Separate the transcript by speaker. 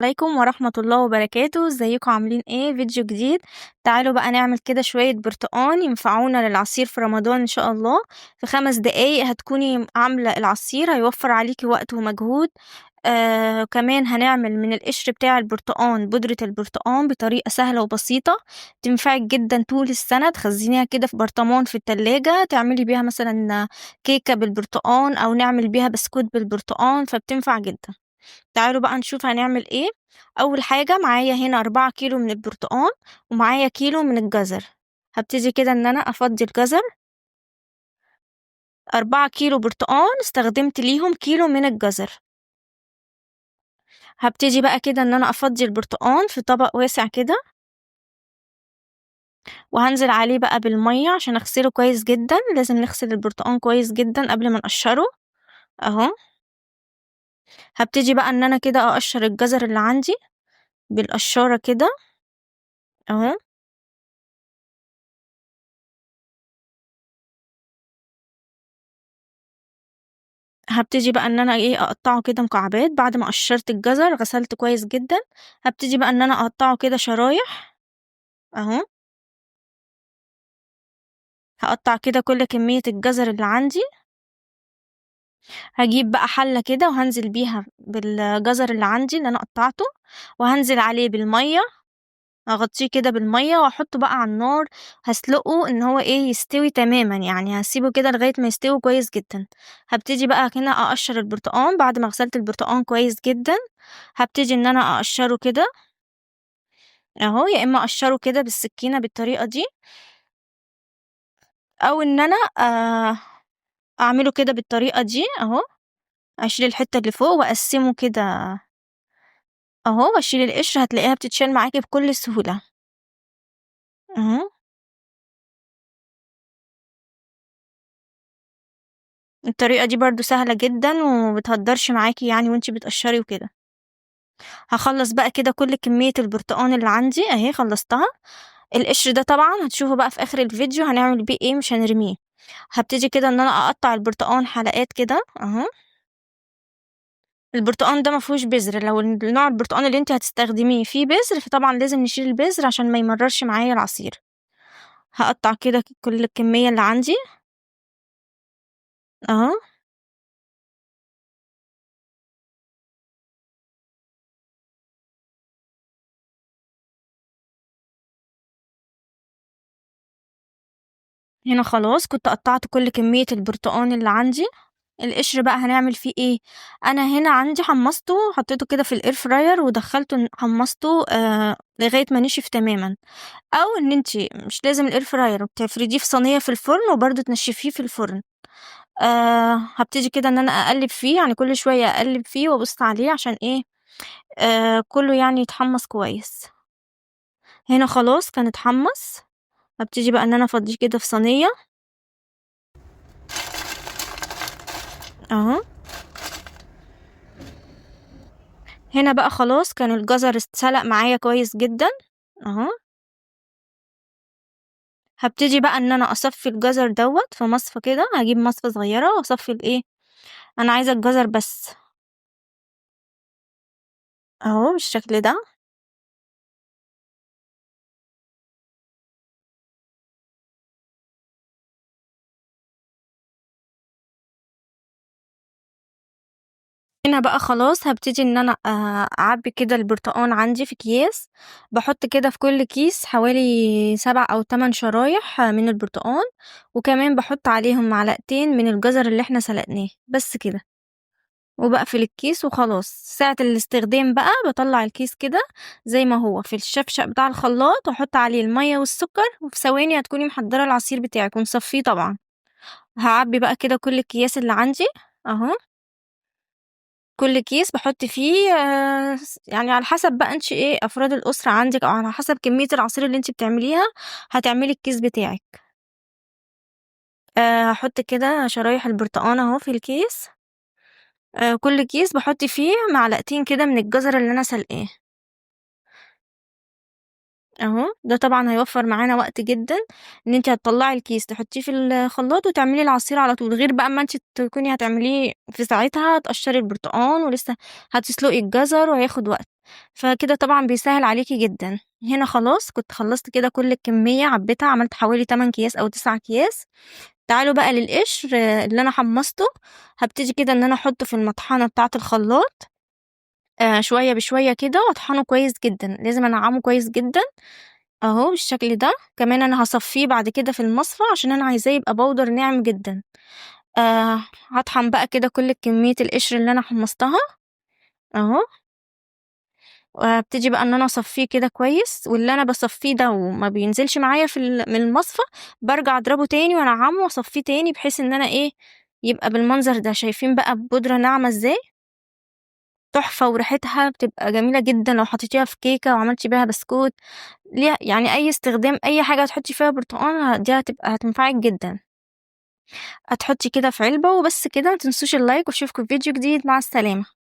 Speaker 1: عليكم ورحمة الله وبركاته. ازيكم عاملين ايه؟ فيديو جديد. تعالوا بقى نعمل كده شوية برتقان ينفعونا للعصير في رمضان ان شاء الله. في 5 دقايق هتكوني عاملة العصير، هيوفر عليكي وقت ومجهود. كمان هنعمل من القشر بتاع البرتقان بودرة البرتقان بطريقة سهلة وبسيطة تنفعك جدا طول السنة، تخزنيها كده في برطمان في التلاجة، تعملي بيها مثلا كيكة بالبرتقان او نعمل بيها بسكوت بالبرتقان، فبتنفع جدا. تعالوا بقى نشوف هنعمل ايه. اول حاجة معايا هنا 4 كيلو من البرتقان ومعايا كيلو من الجزر. هبتدي كده ان انا افضي الجزر. 4 كيلو برتقان استخدمت ليهم كيلو من الجزر. هبتدي بقى كده ان انا افضي البرتقان في طبق واسع كده، وهنزل عليه بقى بالمية عشان اغسله كويس جدا. لازم نغسل البرتقان كويس جدا قبل ما نقشره اهو. هبتدي بقى ان انا كده اقشر الجزر اللي عندي بالقشارة كده اهو. هبتدي بقى ان انا اقطعه كده مكعبات. بعد ما قشرت الجزر غسلته كويس جدا، هبتدي بقى ان انا اقطعه كده شرايح اهو. هقطع كده كل كمية الجزر اللي عندي. هجيب بقى حلة كده وهنزل بيها بالجزر اللي عندي اللي انا قطعته، وهنزل عليه بالمية، هغطيه كده بالمية واحطه بقى على النار. هسلقه ان هو يستوي تماما، يعني هسيبه كده لغاية ما يستوي كويس جدا. هبتدي بقى هنا اقشر البرتقان. بعد ما غسلت البرتقان كويس جدا هبتدي ان انا اقشره كده اهو، يا اما اقشره كده بالسكينة بالطريقة دي، او ان انا اعمله كده بالطريقة دي اهو. اشيل الحتة اللي فوق واقسمه كده اهو، واشيل القشر. هتلاقيها بتتشال معاكي بكل سهولة اهو. الطريقة دي برضو سهلة جدا ومبتهدرش معاكي وانتي بتقشري وكده. هخلص بقى كده كل كمية البرتقان اللي عندي اهي، خلصتها. القشر ده طبعا هتشوفوا بقى في اخر الفيديو هنعمل بيه ايه، مش هنرميه. هبتدي كده ان انا اقطع البرتقان حلقات كده اهو. البرتقان ده مفيهوش بذر، لو النوع البرتقان اللي انت هتستخدميه فيه بذر فطبعا لازم نشيل البذر عشان ما يمررش معايا العصير. هقطع كده كل الكمية اللي عندي اهو. هنا خلاص كنت قطعت كل كمية البرتقان اللي عندي. القشر بقى هنعمل فيه ايه؟ انا هنا عندي حمصته، حطيته كده في الاير فراير ودخلته حمصته لغاية ما نشف تماما. او ان انتي مش لازم الاير فراير، بتفرديه في صينية في الفرن وبرده تنشفيه في الفرن. هبتدي كده ان انا اقلب فيه، كل شوية اقلب فيه وابص عليه عشان كله يتحمص كويس. هنا خلاص كان اتحمص. هبتدي بقى ان انا افضيه كده في صينية اهو. هنا بقى خلاص كان الجزر اتسلق معايا كويس جدا اهو. هبتدي بقى ان انا اصفي الجزر دوت في مصفى كده. هجيب مصفى صغيرة واصفي الايه، انا عايزة الجزر بس اهو بالشكل ده. هنا بقى خلاص هبتدي ان انا اعبي كده البرتقان عندي في اكياس. بحط كده في كل كيس حوالي 7 او 8 شرايح من البرتقان، وكمان بحط عليهم معلقتين من الجزر اللي احنا سلقناه بس كده، وبقفل الكيس وخلاص. ساعة الاستخدام بقى بطلع الكيس كده زي ما هو في الشفشق بتاع الخلاط، واحط عليه المية والسكر، وفي ثواني هتكوني محضرة العصير بتاعك ونصفيه طبعا. هعبي بقى كده كل الكياس اللي عندي اهو. كل كيس بحط فيه على حسب بقى انت افراد الاسره عندك، او على حسب كميه العصير اللي انت بتعمليها هتعملي الكيس بتاعك. هحط كده شرايح البرتقان اهو في الكيس. كل كيس بحط فيه معلقتين كده من الجزر اللي انا سلقاه. أهو، ده طبعًا هيوفّر معانا وقت جدًا، إن أنتِ هتطلّعي الكيس تحطيه في الخلاط وتعملي العصير على طول، غير بقى أمّا أنتِ تكوني هتعمليه في ساعتها تقشّري البرتقان ولسه هتسلقي الجزر وهياخد وقت، فكده طبعًا بيسهّل عليكِ جدًا. هنا خلاص كنت خلّصت كده كل الكمية عبيتها، عملت حوالي 8 أكياس أو 9 أكياس. تعالوا بقى للقشر اللي أنا حمصته، هابتدي كده إن أنا أحطه في المطحنة بتاعة الخلاط، شوية بشوية كده وأطحنه كويس جدًا، لازم أنعمه كويس جدًا أهو بالشكل ده. كمان أنا هاصفيه بعد كده في المصفى عشان أنا عايزاه يبقى بودر ناعم جدًا. هاطحن بقى كده كل كمية القشر اللي أنا حمصتها أهو، وهابتدي بقى إن أنا أصفيه كده كويس، واللي أنا باصفيه ده وما بينزلش معايا في من المصفى بارجع أضربه تاني وأنعمه وأصفيه تاني، بحيث إن أنا إيه يبقى بالمنظر ده. شايفين بقى البودرة ناعمة إزاي؟ تحفة، وريحتها بتبقى جميلة جدًا لو حطيتيها في كيكة وعملتي بيها بسكوت، ليها أي استخدام، أي حاجة هتحطي فيها برتقان دي هتنفعِك جدًا. هتحطي كده في علبة وبس كده. ما تنسوش اللايك، واشوفكم في فيديو جديد. مع السلامة.